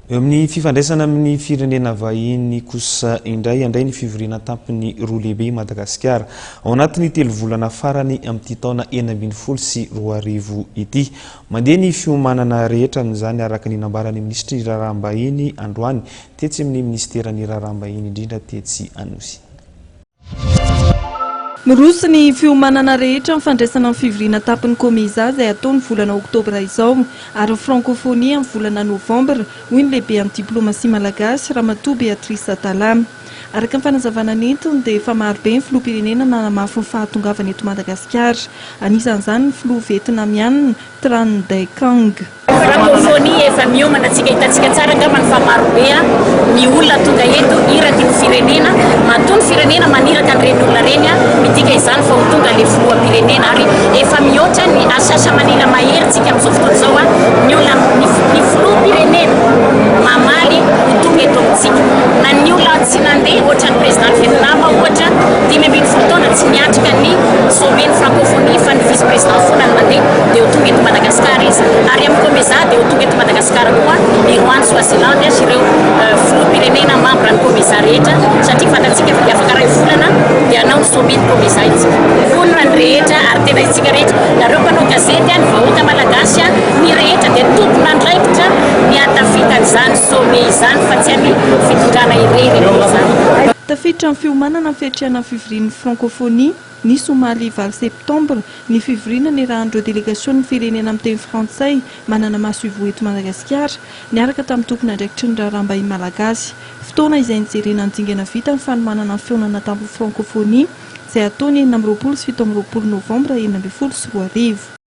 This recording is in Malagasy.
Eo amin'ny fifandraisana amin'ny firenena vahiny kosa indray, handray ny fivoriana an-tampony roa lehibe i Madagasikara ao anatin'ny telo volana farany amin'ity taona 2016 ity. Mandeha ny fiomanana rehetra amin'izany araka ny nambaran'ny minisitry ny Raharaham-bahiny androany tetsy amin'ny minisiteran'ny Raharaham-bahiny indrindra tetsy Anosy. Miroso ny fiomanana rehetra amin'ny fandraisana ny fivoriana an-tampon'ny Comesa izay hatao ny volana oktobra izao ary ny Francophonie amin'ny volana novambra, hoy ny lehibean'ny diplomasia malagasy, Ramatoa Béatrice Atallah. Araka ny fanazavana nentiny dia efa marobe ny filoham-pirenena nanamafy ny fahatongavany eto Madagasikara. Anisan'izany ny filoha vietnamianina, Tran Dai Quang. Francophonie efa miomana tsika hitantsika tsara angambany fa marobe ny olona tonga eto iraky ny firenena matoa ny firenena maniraka an'ireny olona ireny midika izany fa ho tonga le filoham-pirenena ary efa mihoatra ny asasamanila mahery tsika amin'izao fotoana izao ny olona ny filoham-pirenena mamaly ho tonga eto amintsika na ny olona tsy nandeha ohatra ny président Vietnam ohatra 15 taona tsy niatrika ny sommet ny francophonie fa ny vice président foana no nandeha dia ho tonga eto Madagasikara izy ary amin'ny Comesa dia ho tonga eto Madagasikara koa i Rwanda, Swaziland sy ireo filoham-pirenena membre ny Comesa rehetra satria fantatsika fa dia afaka iray volana dia hanao ny sommet ny Comesa isika. Vonona ny rehetra ary tena isika rehetra, nareo mpanao gazety, ny vahoaka malagasy, ny rehetra dia tompon'andraikitra ny hahatafita an'izany sommet izany fa tsy an'ny fitondrana irery akory izany. Tafiditra amin'ny fiomanana ny fiatrehana ny fivorian'ny Francophonie. Nisy omaly valo septambra ny fivoriana niarahan'ireo delegasionin'ny firenena miteny frantsay manana masoivoho eto Madagasikara niaraka tamin'ny tompon'andraikitry ny raharaham-bahiny malagasy. Fotoana izay nijerena ny dingana vita ny fanomanana ny fihaonana tampon'ny Francophonie izay hatao ny 26 sy 27 novambra 2016.